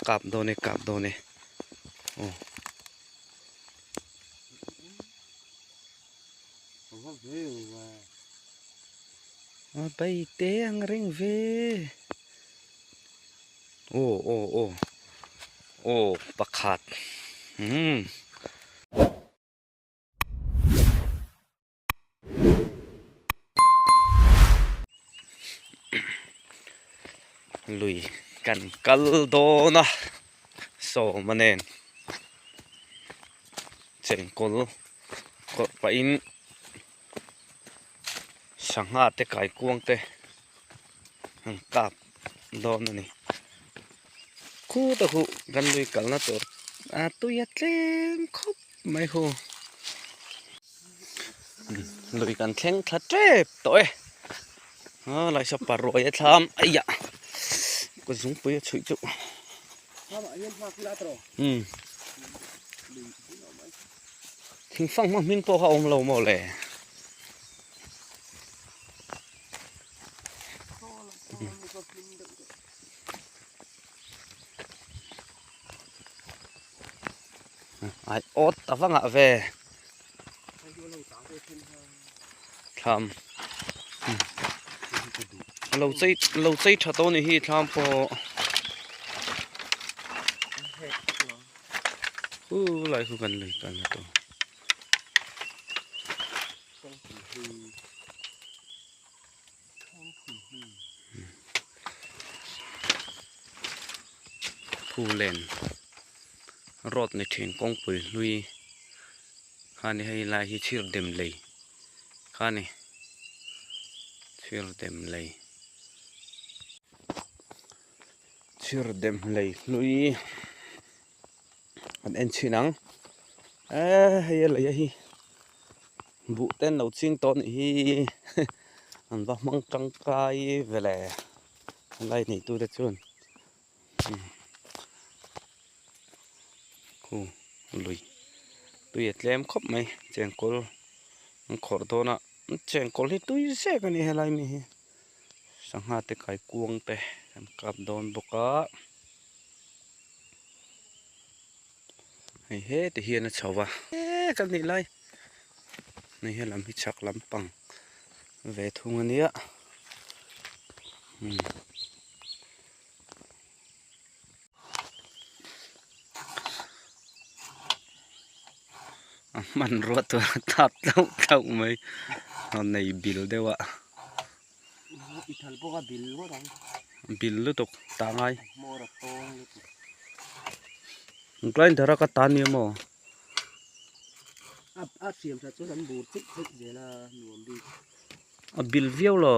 Kap dawn e kap dawn e aw. A bai te ang reng ve aw aw aw aw pakhat umm. Lui kan kal dawn a sawma nen chengkawl kawrh pahin sangha te kaikuang te an kap dawn a ni khutah khu kan lui kalna tur a tui a tlem khawp mai hu. Lui kan thleng thla tep tawh e a laisa paruai a thlam aia ka zungpui a chhuih chu umm thing fanghma hming pawh kha a awm lo maw le. Ai awt ta vang ah ve thlam lo chei lo chei tha tawh a ni hi thlam pawh hu lai khu kan lui kalna tawh. Phulen road ni thin kawngpui hlui kha ni hei lai hi chhir dem lei kha ni chhir dem lei chhir dem lei hlui an en chhin ang eee hei a lei a hi buh te an lo ching tawh a nih hi an va hmang tangkai ve le helai neitu te chuan khu lui tui a tlem khawp mai chengkawl an khawrh dawn a chengkawl hi tui zek a ni helai mi hi sangha te kaikuang te an kap dawn bawk a. Hei heti hian a chho va he kan nih lai hei helam hi chhak lampang ve thung a nia umm. A hmanrua tur a tap tlauh tlauh mai a nei bil deuh a. I thal bawk a bil ngawt ang. Bil lutuk tah ngai. Grinder a ka tan nia maw? A a siam that chuan an bur chek chek zel a nuam bik. A bil viau lo.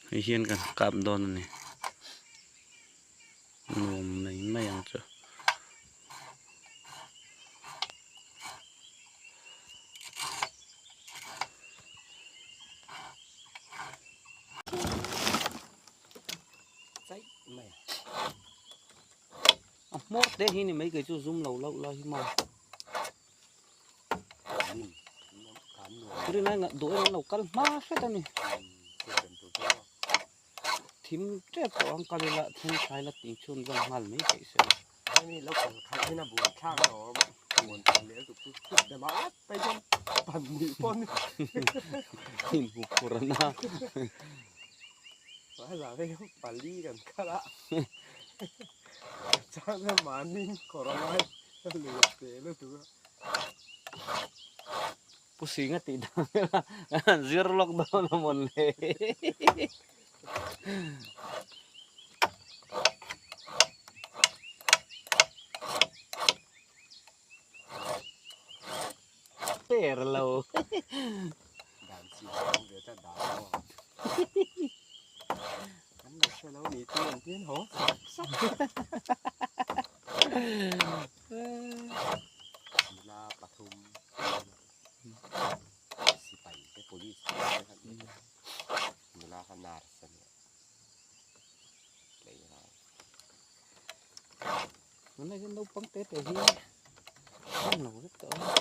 Hei hian kan kap dawn a ni. Nuam mai mai ang chu. A hmawr te hi ni mai kei chu zoom lo loh lai hi maw. Rinai duh em an lo kal hma hret a ni. Thim tep tawh ang kal ila then thlai la tih chhun zawm nghal mai theih se la. Hemi lo kal khalh hian a buai thlak a awm muan tan leh lutuk chu chhut dem a at phei chuan pan nih pawh ni. Inhmu phur a na. Hmai zah vek hian pali kan kal a chuan mahni kawr a ngai lui a te lutuk a. Pu Singa tih dan vel a zir lawk dawn a mawn le. Per lo. Dan si ang ve ta dan lo. Kan lo hre lo ni chu an tin haw sap sap. Nula pathum sipai te police te khan nula kha nurse a nia tleirawl. Tunah hian naupang te te hi an lo vek tawh a.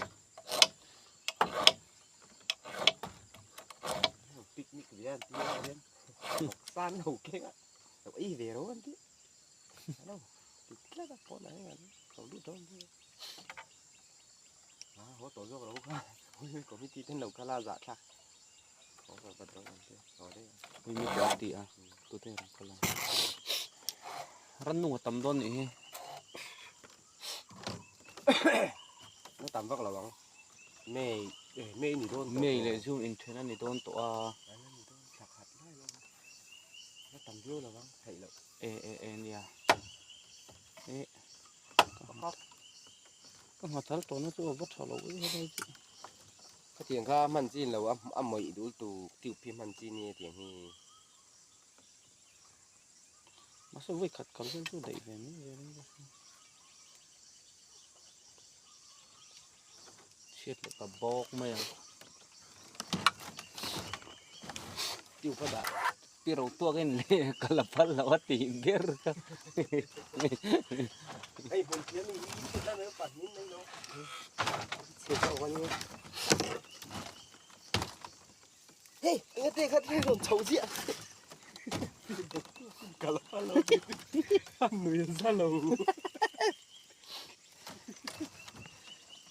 an ti a hian san lo keng a lo ei ve ro an ti lo ti tlat a pawnah hian lo lut dawn an ti a haw tawh zawk lo kha committee ten lo kal a zahthlak haw tawh vat rawh an ti haw daih a ui mi te an ti a tute an kal a rannung a tam dawn nih hi. Na tam vak lo ang. May eh May ni dawn tawh. May leh June inthen a ni dawn tawh a. An ni dawn thla khat lai lo. Na tam viau lo ang theih loh. E e e nia. E ka nghathal tawh na chu a va tha lo e helai chu. Khatiang kha hman chin lo a a mawih dul tu tube hi hman chin ni tiang hi. Mahse vawi khat kal vel chu daih ve mai zel in ka hria. Chhiat leh ka bawk mai ang. Tube a dah. Pi ro tuak in leh ka la phal lo a tih ber kha. Hei hmun thiam in hi chhiat lai mai pahnih mai lo. Chhiat zawk a nia. Hei enge te kha thil rawn chho ziah ka la lo a nui a za lo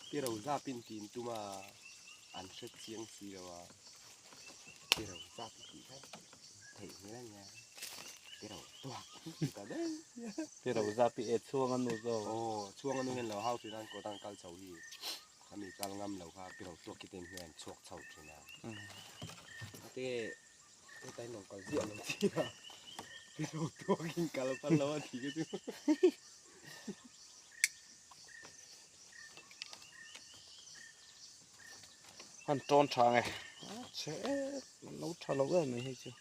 pi ro zap in tin tum a an hre chiang si lo a pi ro zap i tih kha theih hmel a nia pi ro tuak ta daih pi ro zap i e chhuang a nu zawk aw chhuang a nu hian lo hau thin a an kawt a an kal chho hi. Khami kal ngam lo kha pi ro tuak ki ten hian chhuak chho thin a. Ate heta in lo kal ziah lo chi a. Pi ro tuak in kal pal lo a ti ka chu. Han tawn tha nge. Che lo tha lo em mai hei chu.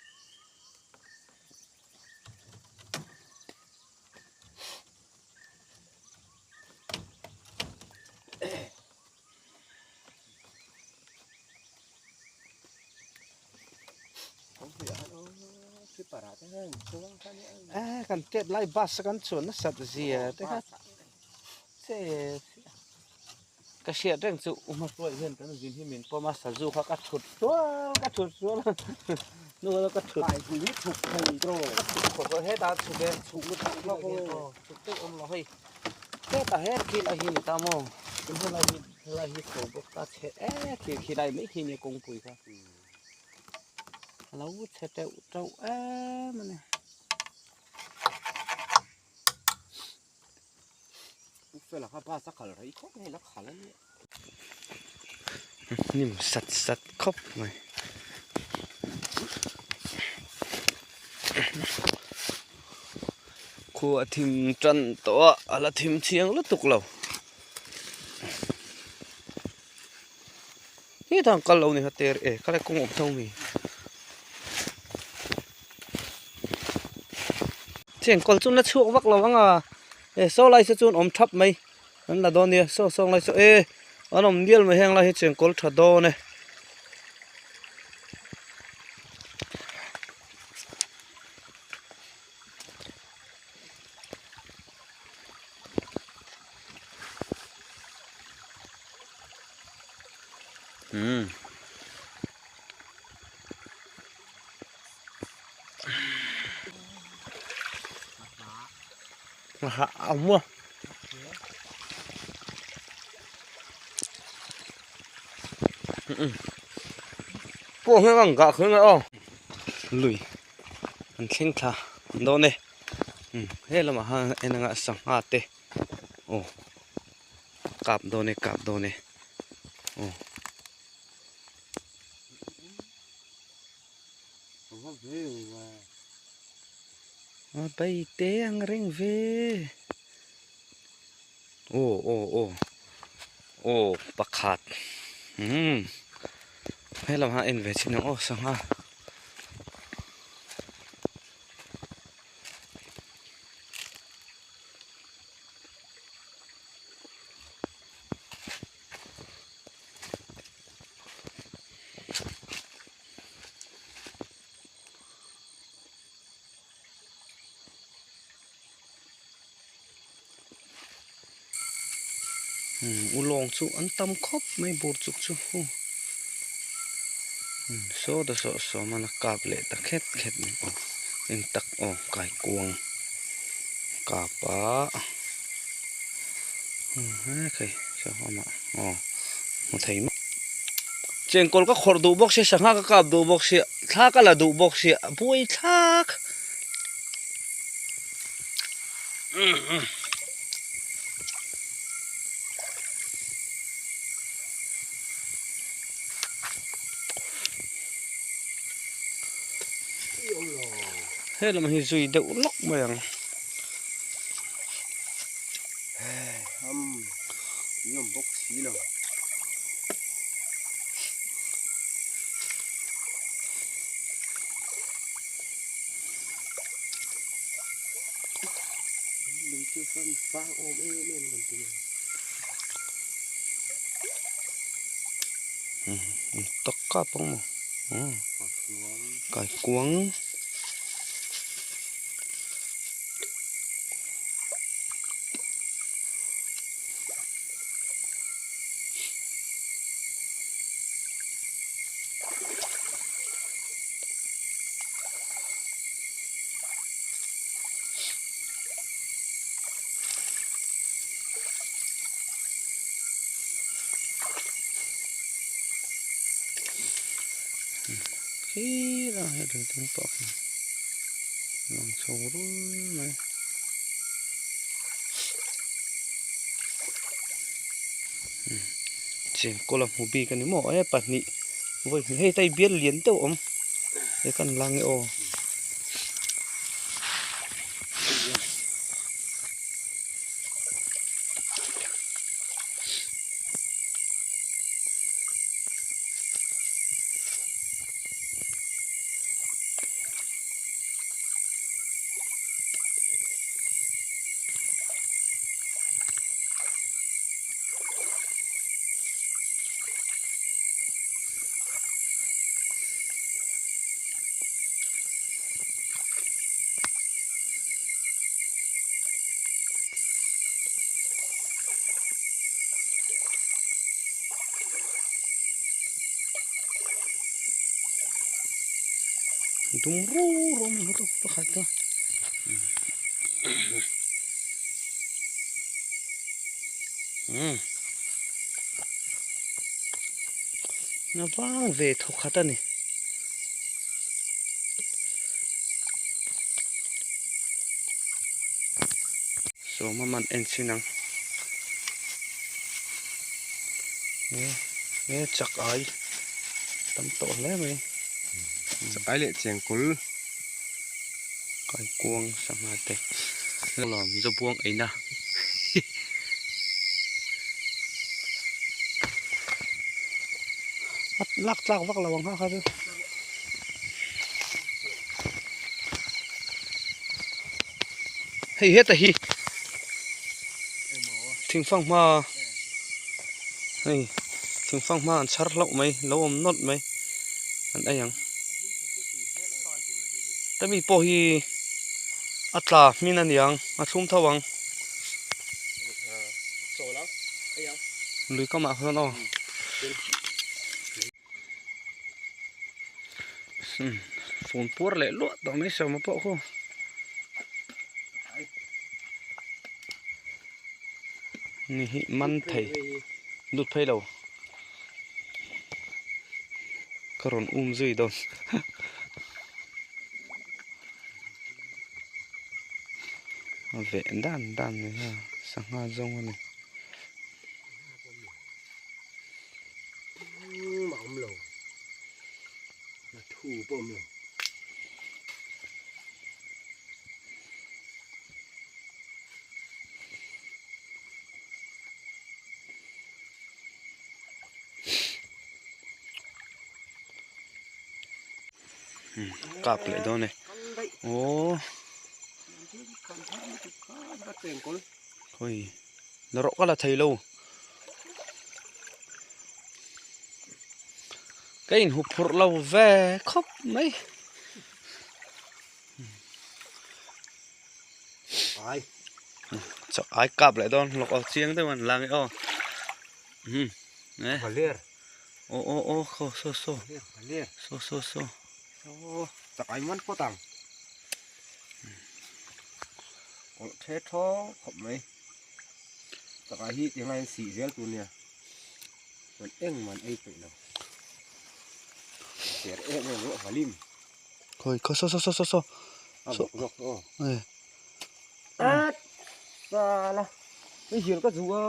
Kan tet lai bus kan chuan nasat zia te kha che ka hriat reng chu u hmahruai hian kan zin hi min pawm a sazu kha ka thut sual ka thut sual a nu ka thut khawp a hetah chhuk e chhuk chhuk deuh awm lo hei. Hetah he thil a hi ni ta maw tin helai hi helai hi chho bawk ta chhe e khi khi lai mai khi nia kawngpui kha a lo chhe teuh teuh em a ni. Hnim sat sat khawp mai. Khua a thim tan tawh a a la thim chiang lutuk lo. Hetah an kal lo ni kha ter e khalai kawng awm tho mi. Chengkawl chu na chhuak vak lo ang a e saw lai se chuan awm thap mai. An la dawn nia saw sawng lai saw e an awm dial mai heng lai hi chengkawl tha dawn e. Umm. Ngha awm a. Pawh hian ang gah kher nge aw. Lui an thleng thla dawn e. He lamah hian en anga sangha te aw kap dawn e kap dawn e aw. A bai te ang reng ve aw aw aw aw pakhat umm helam ah en ve chin ang aw sangha. Ulawng chu an tam khawp mai bur chuk chu hu. Sawta saw sawm a kap leh ta khet khet mai aw eng tak aw kaikuang kap a hei amah aw hmu thei mai chengkawl ka khawrh duh bawk sia sangha ka kap duh bawk sia thla ka la duh bawk sia a buai thlak. He lam hi zui deuh lawk mai ang. Tak kap ang maw kaikuang. Khi lai hi lui dang pawh khi lang chho rul mai. Chengkawl a hmu bik a ni maw e pahnih vawi hnih hei tai bial lian deuh a awm he kan la nge aw. Dum ru ru mai ho pakhat a. Na vang ve thawk khat a ni. Sawma man en chin ang. E chak ai tam tawh hle mai. Chak ai leh chengkawl. Kaikuang sangha te lawm zawbuang eina a lak tlak vak lo ang kha kha chu. Hei heta hi thingfang hma hei thingfang hma an chhar hlauh mai lo awm nawlh mai an ei ang tami pawh hi a tla hmin a niang a thlum tho ang lui kamah khan aw. Fun puar leh luah tawh mai sawma pawh khu ni hi man thei lut phei lo ka rawn um zui dawn a veh dan dan mai a sangha zawng a ni. Engmah awm lo a thu pawh awm lo. Kap leh dawn e aw khawi la rawh ka la thei lo. Ka inhup phurh lo ve khawp mai. Ai. Chak ai kap leh dawn lawk aw chiang deuh an lang e aw. Valer. Aw aw aw khaw saw saw saw saw saw. Saw chakai man phawt ang. Awlh the thaw khawp mai. Chakai hi ti ngaiin sih zel tur nia. Chuan engmah an ei peih lo. Ser em em rawh valim. Khawi khaw saw saw saw saw saw. A bawk zawk aw. At sala. Mei zial ka zu a.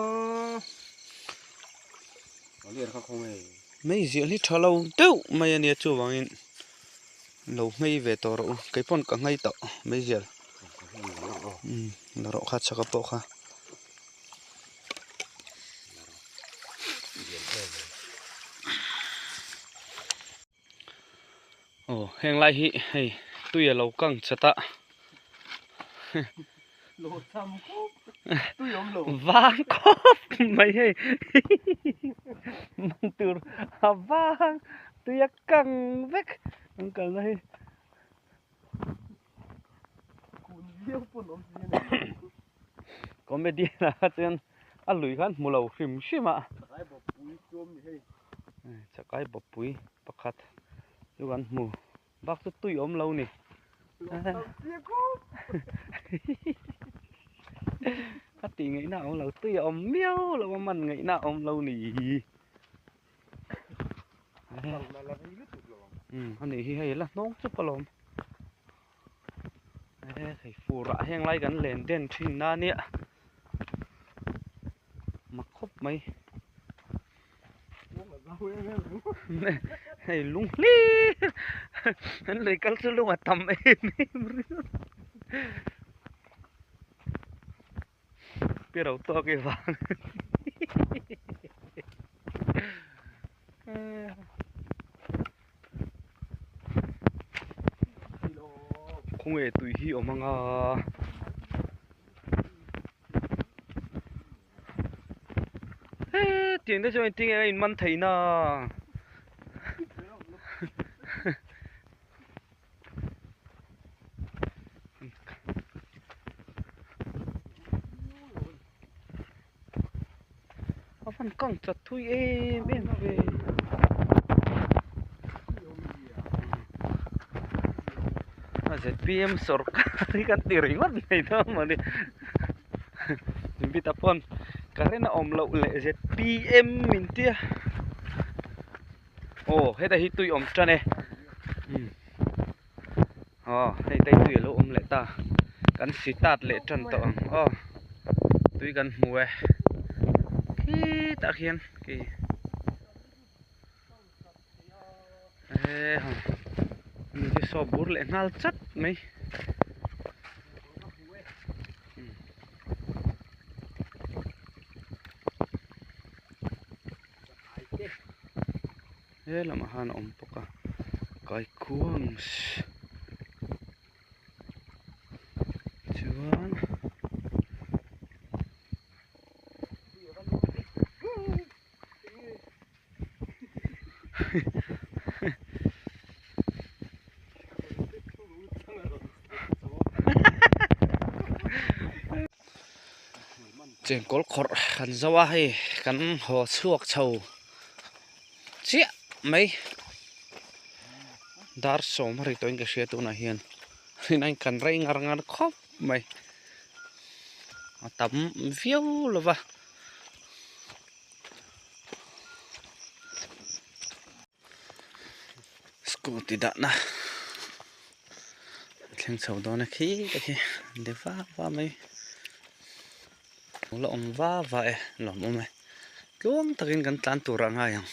Aler kha khaw nge. Mei zial hi tha lo deuh mai ania chuvangin lo nghei ve tawh rawh u keipawn ka nghei tawh mei zial umm la rawh kha chhaka pawh kha. Aw heng lai hi hei tui a lo kang chat a vang khawp mai hei man tur a vang tui a kang vek an kalna hi. Comedian ah kha chuan a lui khan hmu lo hrim hrim a chakai bawppui pakhat chu kan hmu bak chu tui awm lo ni a tih ngaihna a awm lo tui a awm miau lo a man ngaihna a awm lo ni. Ani hi hei la hnawng chup alawm hei fur ah heng lai kan len den thin na nia mak khawp mai hei lung hlir an lui kal chu lung a tam em em ringawt. Pi ro tawk i vang Khawnge tui hi awm anga Hetiang te chuan engtin nge a inman theih na. A van kang chat thui em em ve. A ZPM sawrkar hi kan ti ringawt mai dawn mawni. Bita pawn current a awm loh leh ZPM min tia. Aw heta hi tui awm tan e aw hei te tui alo awm leh ta kan sitat leh tan tawh ang aw tui kan hmu e khitah khian khi e hei hi saw bur leh nghal chat mai. He lamah khan a awm bawk a kaikuang chuan Chengkawl khawrh kan zo a hei kan haw chhuak chho chiah mai dar sawm a ri tawhin ka hria tunah hian rinai kan rei ngar ngar khawp mai a tam viau lo va. Scooty dahna a thleng chho dawn a khi te khi an ti va va mai lo la awm va va e lawm awm e tluang takin kan tlan tur ah ngai ang.